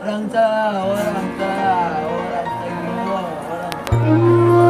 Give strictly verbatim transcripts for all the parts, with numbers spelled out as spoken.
Orang ta, orang ta, orang ta, orang ta.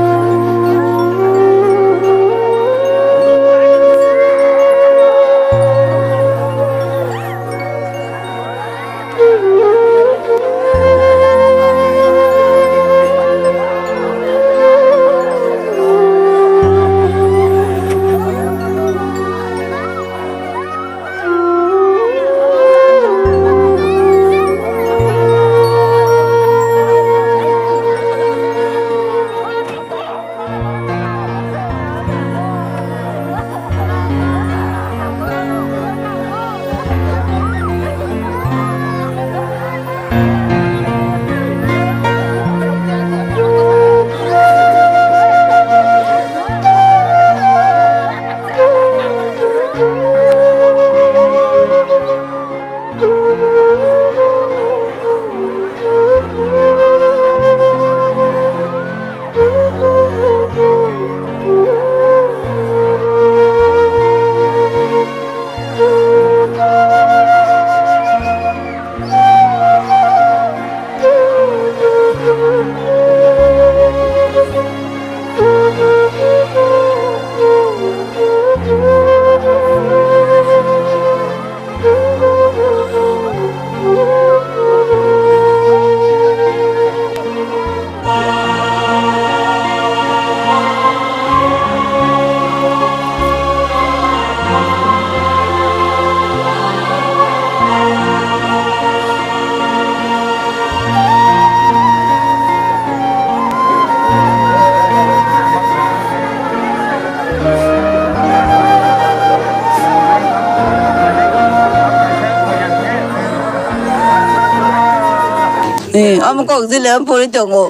Eh, omo kok jile omo pori tongo.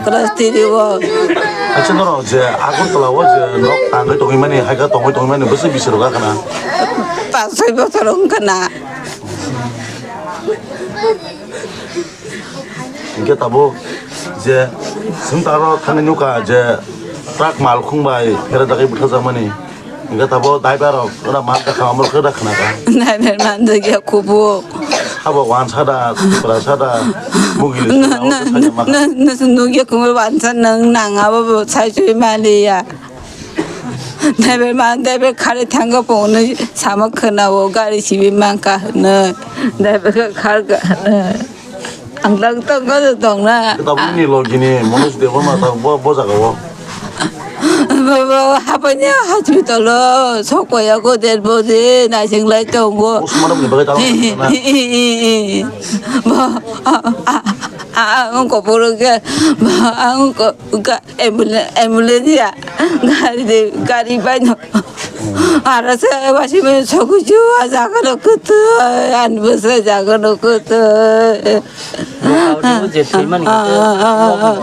Class three o. Acha norok je Agartala o je nok tangwi tongwi mani, haikhe tongwi tongwi mani, bwswk bisi rok kana? Pas soi bochor wngkha na. Hinkhe tabuk je chwng taro thangwi nukha je truck malkhung bai phera dagwi bwtharjakmani. Hinkhe tabuk driver rok ora mal dakha, amor khe dakha na ka. Driver manjak ya kubu. Sabo wansa da, tipra sa da, mugili sa da, abo khe saimaka. Nukya kubu wansa nang nang abo bo sai sui mali ya. Driver man, driver khari thangkha phone sama khwnao, gari sibi mankha hwnwi. Driver khe kharkha hwnwi. Ang lang tongkha tongna. Tabukni logini Manoj Debbarma ta bo, bo jaga o. Bo, bo, hapanya hospital o, sokpaiya ko der boje, naising lai tongo. Postmortem ni bagwi tamo khna. Bo, a, a, a, a, ang ko puro ke, bo, ang ko ka, Ambulance, ambulance ya. Gari de, gari bai no. Aro se wasi me soku ju a jaga no kutu. An bu se jaga no kutu. Kau tu je thwi man ke.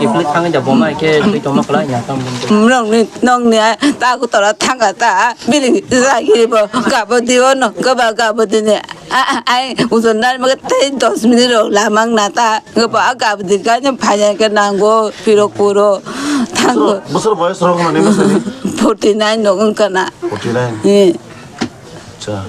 Kipli thang ja boma ke thwi tongma kala ya tam bun. Nong ni, nong ni ta ku tora thang ta. Bili jagi bo gabo di o no. Gaba gabo di ne. A, a, ai, ujon dar maga tei dos minute rok lamang nata. Gaba gabdi ganya phanya ke nango, pirok puro. Thango. Bosor, bosor boyos rok mani bosor ni? Forty nine rok wngkha na. Forty nine. Eh. Acha.